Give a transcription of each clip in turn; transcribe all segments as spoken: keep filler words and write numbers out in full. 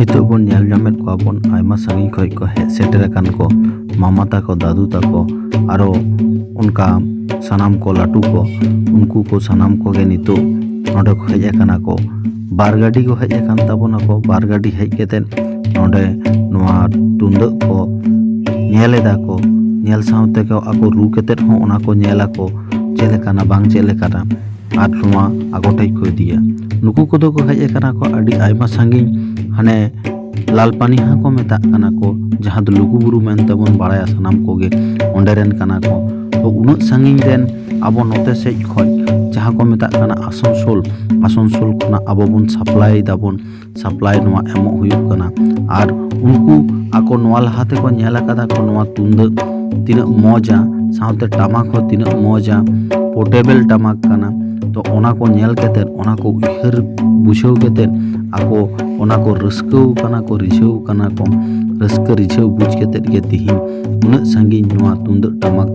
ᱱᱤᱛᱚᱜ ᱵᱚᱱ ᱧᱮᱞ ᱧᱟᱢᱮᱫ ᱠᱚᱣᱟ ᱵᱚᱱ, ᱟᱭᱢᱟ ᱥᱟᱺᱜᱤᱧ ᱠᱷᱚᱱ ᱠᱚ ᱦᱮᱡ ᱥᱮᱴᱮᱨ ᱟᱠᱟᱱ ᱠᱚ, ᱢᱟᱢᱟ ᱛᱟᱠᱚ, ᱫᱟᱫᱩ ᱛᱟᱠᱚ, ᱟᱨᱚ ᱚᱱᱠᱟ ᱥᱟᱱᱟᱢ ᱠᱚ ᱞᱟᱹᱴᱩ ᱠᱚ, ᱩᱱᱠᱩ ᱠᱚ ᱥᱟᱱᱟᱢ ᱠᱚᱜᱮ ᱱᱤᱛᱚᱜ ᱱᱚᱰᱮ ᱠᱚ ᱦᱮᱡ ᱟᱠᱟᱱᱟ ᱠᱚ᱾ ᱵᱟᱨ ᱜᱟᱹᱰᱤ ᱠᱚ ᱦᱮᱡ ᱟᱠᱟᱱ ᱛᱟᱵᱚᱱᱟ ᱠᱚ᱾ ᱵᱟᱨ ᱜᱟᱹᱰᱤ ᱦᱮᱡ ᱠᱟᱛᱮᱫ ᱱᱚᱰᱮ ᱱᱚᱣᱟ ᱛᱩᱢᱫᱟᱹᱜ ᱠᱚ ᱧᱮᱞ ᱮᱫᱟ ᱠᱚ᱾ ᱧᱮᱞ ᱥᱟᱶᱛᱮ ᱠᱚ ᱟᱠᱚ ᱨᱩ ᱠᱟᱛᱮᱫ ᱦᱚᱸ ᱚᱱᱟ ᱠᱚ ᱧᱮᱞ ᱟᱠᱚ, ᱪᱮᱫ ᱞᱮᱠᱟᱱᱟ ᱵᱟᱝ ᱪᱮᱫ ᱞᱮᱠᱟᱱᱟ, ᱟᱨ ᱱᱚᱣᱟ ᱟᱠᱚ ᱴᱷᱮᱡ ᱠᱚ ᱤᱫᱤᱭᱟ᱾ ᱱᱩᱠᱩ ᱠᱚᱫᱚ ᱠᱚ ᱦᱮᱡ ᱟᱠᱟᱱᱟ ᱠᱚ ᱟᱹᱰᱤ ᱟᱭᱢᱟ ᱥᱟᱺᱜᱤᱧ, ᱦᱟᱱᱮ ᱞᱟᱞᱯᱟᱱᱤᱦᱟ ᱠᱚ ᱢᱮᱛᱟᱜ ᱠᱟᱱᱟ ᱠᱚ, ᱡᱟᱦᱟᱸ ᱫᱚ ᱞᱩᱜᱩᱵᱩᱨᱩ ᱢᱮᱱᱛᱮ ᱵᱚᱱ ᱵᱟᱲᱟᱭᱟ ᱥᱟᱱᱟᱢ ᱠᱚᱜᱮ, ᱚᱸᱰᱮ ᱨᱮᱱ ᱠᱟᱱᱟ ᱠᱚ᱾ ᱛᱚ ᱩᱱᱟᱹᱜ ᱥᱟᱺᱜᱤᱧ ᱨᱮᱱ ᱟᱵᱚ ᱱᱚᱛᱮ ᱥᱮᱡ ᱠᱷᱚᱡ ᱡᱟᱦᱟᱸ ᱠᱚ ᱢᱮᱛᱟᱜ ᱠᱟᱱᱟ ᱟᱥᱟᱱᱥᱳᱞ, ᱟᱥᱟᱱᱥᱳᱞ ᱠᱷᱚᱱᱟᱜ ᱟᱵᱚ ᱵᱚᱱ ᱥᱟᱯᱞᱟᱭ ᱫᱟᱵᱚᱱ, ᱥᱟᱯᱞᱟᱭ ᱱᱚᱣᱟ ᱮᱢᱚᱜ ᱦᱩᱭᱩᱜ ᱠᱟᱱᱟ᱾ ᱟᱨ ᱩᱱᱠᱩ ᱟᱠᱚ ᱱᱚᱣᱟ ᱞᱟᱦᱟ ᱛᱮᱠᱚ ᱧᱮᱞ ᱟᱠᱟᱫᱟ ᱠᱚ ᱱᱚᱣᱟ ᱛᱩᱢᱫᱟᱹᱜ ᱛᱤᱱᱟᱹᱜ ᱢᱚᱡᱟ, ᱥᱟᱶᱛᱮ ᱴᱟᱢᱟᱠ ᱦᱚᱸ ᱛᱤᱱᱟᱹᱜ ᱢᱚᱡᱟ, ᱯᱳᱨᱴᱮᱵᱮᱞ ᱴᱟᱢᱟᱠ ᱠᱟᱱᱟ᱾ ᱛᱚ ᱚᱱᱟ ᱠᱚ ᱧᱮᱞ ᱠᱟᱛᱮᱫ, ᱚᱱᱟ ᱠᱚ ᱩᱭᱦᱟᱹᱨ ᱵᱩᱡᱷᱟᱹᱣ ᱠᱟᱛᱮᱫ ᱟᱠᱚ ᱚᱱᱟ ᱠᱚ ᱨᱟᱹᱥᱠᱟᱹᱣ ᱠᱟᱱᱟ ᱠᱚ, ᱨᱤᱡᱷᱟᱹᱣ ᱠᱟᱱᱟ ᱠᱚ᱾ ᱨᱟᱹᱥᱠᱟᱹ ᱨᱤᱡᱷᱟᱹᱣ ᱵᱩᱡᱽ ᱠᱟᱛᱮᱫ ᱜᱮ ᱛᱤᱦᱤᱧ ᱩᱱᱟᱹᱜ ᱥᱟᱺᱜᱤᱧ ᱱᱚᱣᱟ ᱛᱩᱢᱫᱟᱹᱜ ᱴᱟᱢᱟᱠ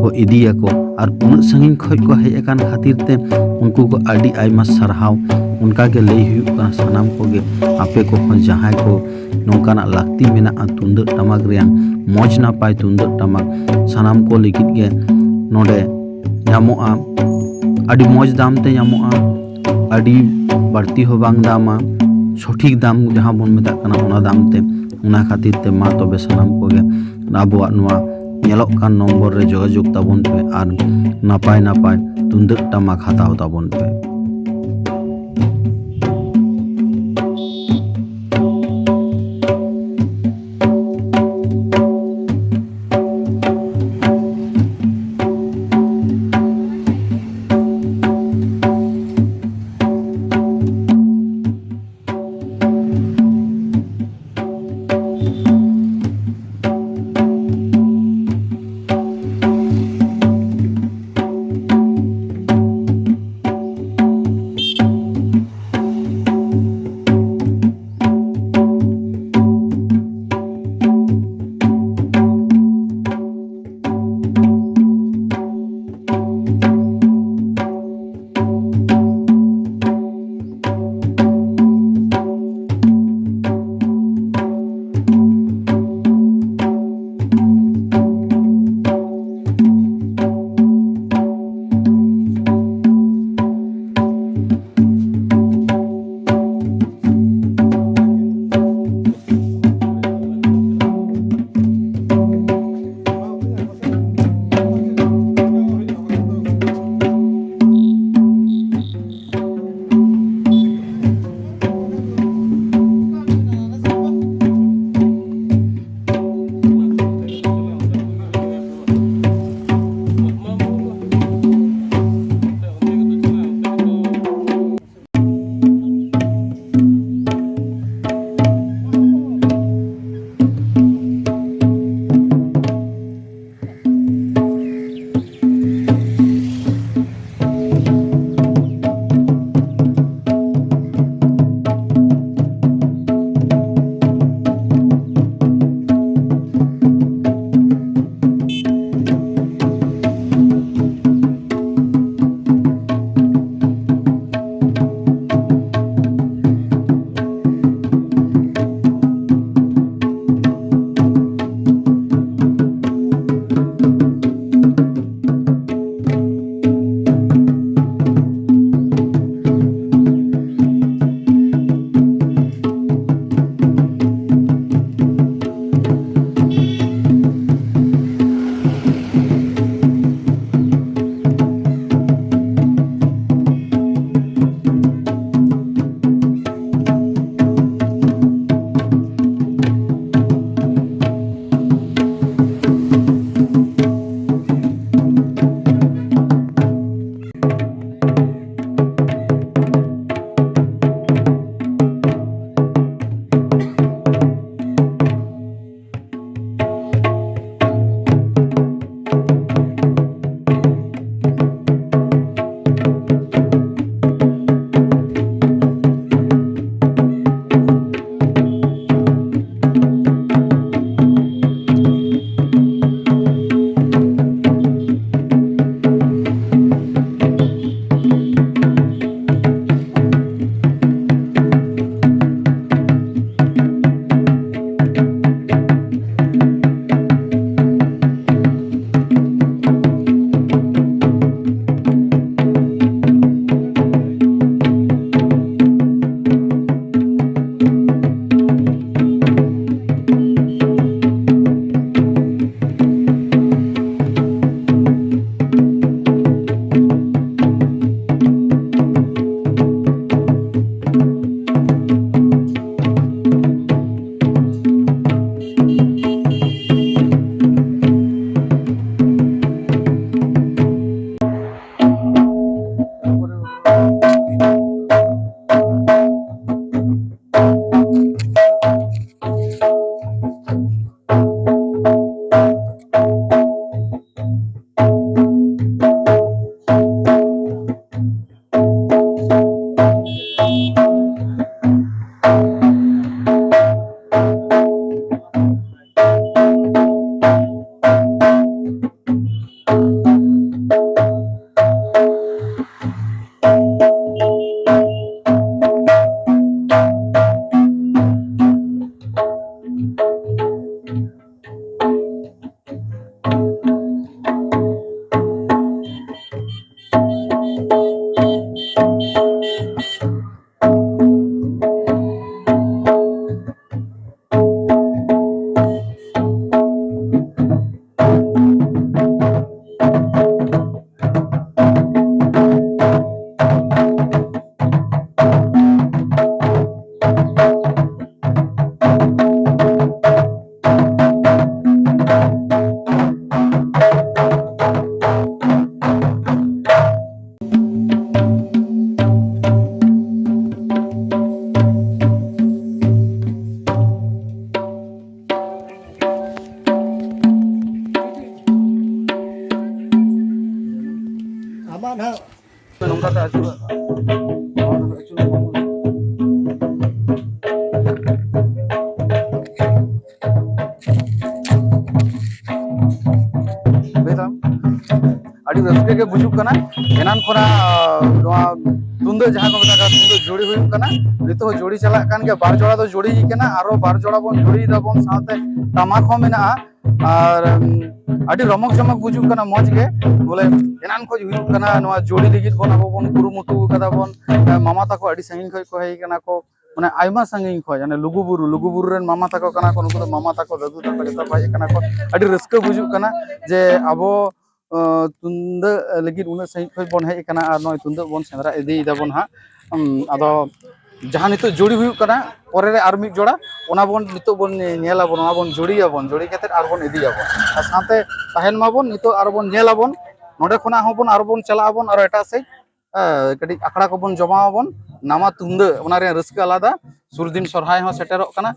ᱠᱚ ᱤᱫᱤᱭᱟᱠᱚ᱾ ᱟᱨ ᱩᱱᱟᱹᱜ ᱥᱟᱺᱜᱤᱧ ᱠᱷᱚᱡ ᱠᱚ ᱦᱮᱡ ᱟᱠᱟᱱ ᱠᱷᱟᱹᱛᱤᱨ ᱛᱮ ᱩᱱᱠᱩ ᱠᱚ ᱟᱹᱰᱤ ᱟᱭᱢᱟ ᱥᱟᱨᱦᱟᱣ᱾ ᱚᱱᱠᱟ ᱜᱮ ᱞᱟᱹᱭ ᱦᱩᱭᱩᱜ ᱠᱟᱱᱟ ᱥᱟᱱᱟᱢ ᱠᱚᱜᱮ, ᱟᱯᱮ ᱠᱚᱦᱚᱸ ᱡᱟᱦᱟᱸᱭ ᱠᱚ ᱱᱚᱝᱠᱟᱱᱟᱜ ᱞᱟᱹᱠᱛᱤ ᱢᱮᱱᱟᱜᱼᱟ ᱛᱩᱢᱫᱟᱹᱜ ᱴᱟᱢᱟᱠ ᱨᱮᱭᱟᱝ, ᱢᱚᱡᱽ ᱱᱟᱯᱟᱭ ᱛᱩᱢᱫᱟᱹᱜ ᱴᱟᱢᱟᱠ ᱥᱟᱱᱟᱢ ᱠᱚ ᱞᱟᱹᱜᱤᱫ ᱜᱮ ᱱᱚᱰᱮ ᱧᱟᱢᱚᱜᱼᱟ᱾ ᱟᱹᱰᱤ ᱢᱚᱡᱽ ᱫᱟᱢ ᱛᱮ ᱧᱟᱢᱚᱜᱼᱟ, ᱟᱹᱰᱤ ᱵᱟᱹᱲᱛᱤ ᱦᱚᱸ ᱵᱟᱝ ᱫᱟᱢᱟ, ᱥᱚᱴᱷᱤᱠ ᱫᱟᱢ ᱡᱟᱦᱟᱸ ᱵᱚᱱ ᱢᱮᱛᱟᱜ ᱠᱟᱱᱟ ᱚᱱᱟ ᱫᱟᱢ ᱛᱮ᱾ ᱚᱱᱟ ᱠᱷᱟᱹᱛᱤᱨ ᱛᱮ ᱢᱟ ᱛᱚᱵᱮ ᱥᱟᱱᱟᱢ ᱠᱚᱜᱮ ᱟᱵᱚᱣᱟᱜ ᱱᱚᱣᱟ ᱧᱮᱞᱚᱜ ᱠᱟᱱ ᱱᱚᱢᱵᱚᱨ ᱨᱮ ᱡᱳᱜᱟᱡᱳᱜᱽ ᱛᱟᱵᱚᱱ ᱯᱮ ᱟᱨ ᱱᱟᱯᱟᱭ ᱱᱟᱯᱟᱭ ᱛᱩᱢᱫᱟᱹᱜ ᱴᱟᱢᱟᱠ ᱦᱟᱛᱟᱣ ᱛᱟᱵᱚᱱ ᱯᱮ᱾ ᱜᱮ ᱵᱩᱡᱩᱜ ᱠᱟᱱᱟ᱾ ᱮᱱᱟᱱ ᱠᱷᱚᱱᱟᱜ ᱱᱚᱣᱟ ᱛᱩᱢᱫᱟᱹᱜ, ᱡᱟᱦᱟᱸ ᱠᱚ ᱢᱮᱛᱟᱜ ᱠᱟᱱᱟ ᱛᱩᱢᱫᱟᱹᱜ ᱡᱩᱲᱤ ᱦᱩᱭᱩᱜ ᱠᱟᱱᱟ, ᱱᱤᱛᱚᱜ ᱦᱚᱸ ᱡᱩᱲᱤ ᱪᱟᱞᱟᱜ ᱠᱟᱱ ᱜᱮᱭᱟ᱾ ᱵᱟᱨ ᱡᱚᱲᱟ ᱫᱚ ᱡᱩᱲᱤ ᱠᱟᱱᱟ, ᱟᱨᱚ ᱵᱟᱨ ᱡᱚᱲᱟ ᱵᱚᱱ ᱡᱩᱲᱤᱭ ᱫᱟᱵᱚᱱ, ᱥᱟᱶᱛᱮ ᱴᱟᱢᱟᱠ ᱦᱚᱸ ᱢᱮᱱᱟᱜᱼᱟ᱾ ᱟᱨ ᱩᱢ, ᱟᱹᱰᱤ ᱨᱚᱢᱚᱠ ᱡᱚᱢᱚᱠ ᱵᱩᱡᱩᱜ ᱠᱟᱱᱟ, ᱢᱚᱡᱽ ᱜᱮ᱾ ᱵᱚᱞᱮ ᱮᱱᱟᱱ ᱠᱷᱚᱱ ᱦᱩᱭᱩᱜ ᱠᱟᱱᱟ, ᱱᱚᱣᱟ ᱡᱩᱲᱤ ᱞᱟᱹᱜᱤᱫ ᱵᱚᱱ ᱟᱵᱚ ᱵᱚᱱ ᱠᱩᱨᱩᱢᱩᱴᱩ ᱠᱟᱫᱟ ᱵᱚᱱ᱾ ᱢᱟᱢᱟ ᱛᱟᱠᱚ ᱟᱹᱰᱤ ᱥᱟᱺᱜᱤᱧ ᱠᱷᱚᱱ ᱠᱚ ᱦᱮᱡ ᱠᱟᱱᱟ ᱠᱚ, ᱢᱟᱱᱮ ᱟᱭᱢᱟ ᱥᱟᱺᱜᱤᱧ ᱠᱷᱚᱱ, ᱢᱟᱱᱮ ᱞᱩᱜᱩᱵᱩᱨᱩ, ᱞᱩᱜᱩᱵᱩᱨᱩ ᱨᱮᱱ ᱢᱟᱢᱟ ᱛᱟᱠᱚ ᱠᱟᱱᱟ ᱠᱚ, ᱱᱩᱠᱩ ᱫᱚ ᱢᱟᱢᱟ ᱛᱟᱠᱚ, ᱫᱟᱫᱩ ᱛᱟᱠᱚ ᱡᱚᱛᱚ ᱠᱚ ᱦᱮᱡ ᱠᱟᱱᱟ ᱠᱚ᱾ ᱟᱹᱰᱤ ᱨᱟᱹᱥᱠᱟᱹ ᱵᱩᱡᱩᱜ ᱠᱟᱱᱟ ᱡᱮ ᱟᱵᱚ ᱟᱸ, ᱛᱩᱢᱫᱟᱹᱜ ᱞᱟᱹᱜᱤᱫ ᱩᱱᱟᱹᱜ ᱥᱟᱺᱜᱤᱧ ᱠᱷᱚᱱ ᱵᱚᱱ ᱦᱮᱡ ᱟᱠᱟᱱᱟ ᱟᱨ ᱱᱚᱜᱼᱚᱭ ᱛᱩᱢᱫᱟᱹᱜ ᱵᱚᱱ ᱥᱮᱸᱫᱽᱨᱟ ᱤᱫᱤᱭᱮᱫᱟ ᱵᱚᱱ ᱦᱟᱸᱜ᱾ ᱩᱢ, ᱟᱫᱚ ᱡᱟᱦᱟᱸ ᱱᱤᱛᱚᱜ ᱡᱩᱲᱤ ᱦᱩᱭᱩᱜ ᱠᱟᱱᱟ, ᱯᱚᱨᱮ ᱨᱮ ᱟᱨ ᱢᱤᱫ ᱡᱚᱲᱟ, ᱚᱱᱟ ᱵᱚᱱ ᱱᱤᱛᱚᱜ ᱵᱚᱱ ᱧᱮᱞᱟᱵᱚᱱ, ᱚᱱᱟ ᱵᱚᱱ ᱡᱩᱲᱤᱭᱟᱵᱚᱱ, ᱡᱩᱲᱤ ᱠᱟᱛᱮᱫ ᱟᱨ ᱵᱚᱱ ᱤᱫᱤᱭᱟᱵᱚᱱ᱾ ᱟᱨ ᱥᱟᱶᱛᱮ ᱛᱟᱦᱮᱱ ᱢᱟᱵᱚᱱ, ᱱᱤᱛᱚᱜ ᱟᱨ ᱵᱚᱱ ᱧᱮᱞᱟᱵᱚᱱ, ᱱᱚᱸᱰᱮ ᱠᱷᱚᱱᱟᱜ ᱦᱚᱸᱵᱚᱱ ᱟᱨ ᱵᱚᱱ ᱪᱟᱞᱟᱜ ᱟᱵᱚᱱ ᱟᱨᱚ ᱮᱴᱟᱜ ᱥᱮᱫ, ᱦᱮᱸ, ᱠᱟᱹᱴᱤᱡ ᱟᱠᱷᱲᱟ ᱠᱚᱵᱚᱱ ᱡᱚᱢᱟᱣᱟᱵᱚᱱ, ᱱᱟᱣᱟ ᱛᱩᱢᱫᱟᱹᱜ, ᱚᱱᱟ ᱨᱮᱭᱟᱜ ᱨᱟᱹᱥᱠᱟᱹ ᱟᱞᱟᱫᱟ᱾ ᱥᱩᱨ ᱫᱤᱱ ᱥᱚᱨᱦᱟᱭ ᱦᱚᱸ ᱥᱮᱴᱮᱨᱚᱜ ᱠᱟᱱᱟ,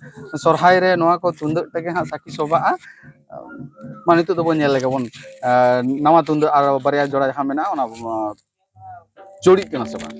ᱥᱚᱨᱦᱟᱭ ᱨᱮ ᱱᱚᱣᱟ ᱠᱚ ᱛᱩᱢᱫᱟᱹᱜ ᱛᱮᱜᱮ ᱦᱟᱸᱜ ᱥᱟᱹᱠᱷᱤ ᱥᱚᱵᱷᱟᱜᱼᱟ᱾ ᱢᱟ ᱱᱤᱛᱚᱜ ᱫᱚᱵᱚᱱ ᱧᱮᱞ ᱞᱮᱜᱮ ᱵᱚᱱ, ᱮᱸ, ᱱᱟᱣᱟ ᱛᱩᱢᱫᱟᱹᱜ ᱟᱨ ᱵᱟᱨᱭᱟ ᱡᱚᱲᱟ ᱡᱟᱦᱟᱸ ᱢᱮᱱᱟᱜᱼᱟ, ᱚᱱᱟ, ᱮᱸ, ᱡᱳᱲᱤᱜ ᱠᱟᱱᱟ ᱥᱮ ᱵᱟᱝ᱾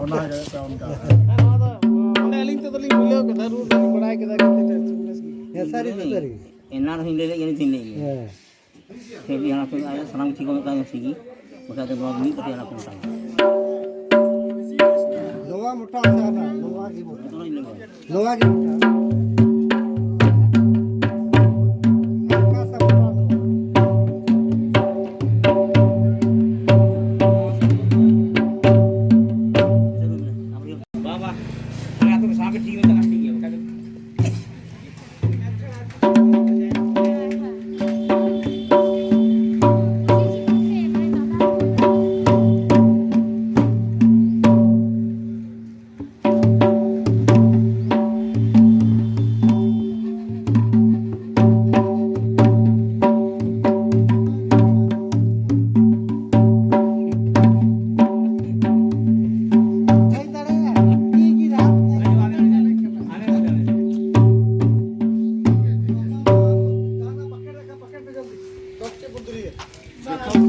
ᱚᱱᱟ ᱜᱮ ᱚᱱᱠᱟ᱾ ᱦᱮᱸ, ᱱᱚᱣᱟ ᱫᱚ, ᱢᱟᱱᱮ, ᱟᱹᱞᱤᱧ ᱛᱮᱫᱚ ᱞᱤᱧ ᱢᱤᱞᱟᱹᱣ ᱠᱮᱫᱟ, ᱨᱩ ᱫᱚᱞᱤᱧ ᱵᱟᱲᱟᱭ ᱠᱮᱫᱟ, ᱠᱤᱱᱛᱩ ᱵᱮᱥ ᱜᱮ᱾ ᱦᱮᱸ, ᱥᱟᱹᱨᱤ ᱫᱚ ᱥᱟᱹᱨᱤ ᱜᱮ᱾ ᱮᱱᱟᱱ ᱦᱚᱸᱧ ᱞᱟᱹᱭ ᱞᱮᱫ ᱜᱮᱭᱟ, ᱱᱤᱛ ᱦᱚᱸᱧ ᱞᱟᱹᱭ ᱜᱮᱭᱟ᱾ ᱦᱮᱸ᱾ ᱥᱮ ᱵᱤᱦᱟᱨ ᱥᱮᱫ ᱟᱭᱟᱜ ᱥᱟᱱᱟᱢ ᱠᱤᱪᱷᱩ ᱠᱚ ᱢᱮᱛᱟᱜ ᱜᱮᱭᱟ ᱥᱤᱜᱤ, ᱵᱟᱠᱷᱟᱡ ᱫᱚ ᱱᱚᱣᱟ ᱢᱤᱫ ᱠᱟᱛᱮ ᱚᱱᱟ ᱠᱚ ᱢᱮᱛᱟᱜᱼᱟ᱾ ᱱᱚᱣᱟ ᱢᱚᱴᱟ ᱥᱮ ᱦᱟᱱᱟ? ᱱᱚᱣᱟ ᱜᱮ ᱢᱚᱴᱟ᱾ ᱱᱚᱣᱟ ᱜᱮ ᱢᱚᱴᱟ᱾ ᱦᱟᱞᱠᱟ ᱥᱟ ᱢᱚᱴᱟ ᱫᱚ᱾ ᱵᱟᱵᱟ, ᱟᱞᱮ ᱟᱹᱛᱩ ᱨᱮ ᱥᱟᱶ ᱜᱮ ᱴᱷᱤᱠ ᱢᱮᱱᱟᱜᱼᱟ, ᱴᱷᱤᱠ ᱜᱮᱭᱟ, ᱵᱟᱠᱷᱟᱡ ᱫᱚ ᱡᱚᱛᱚ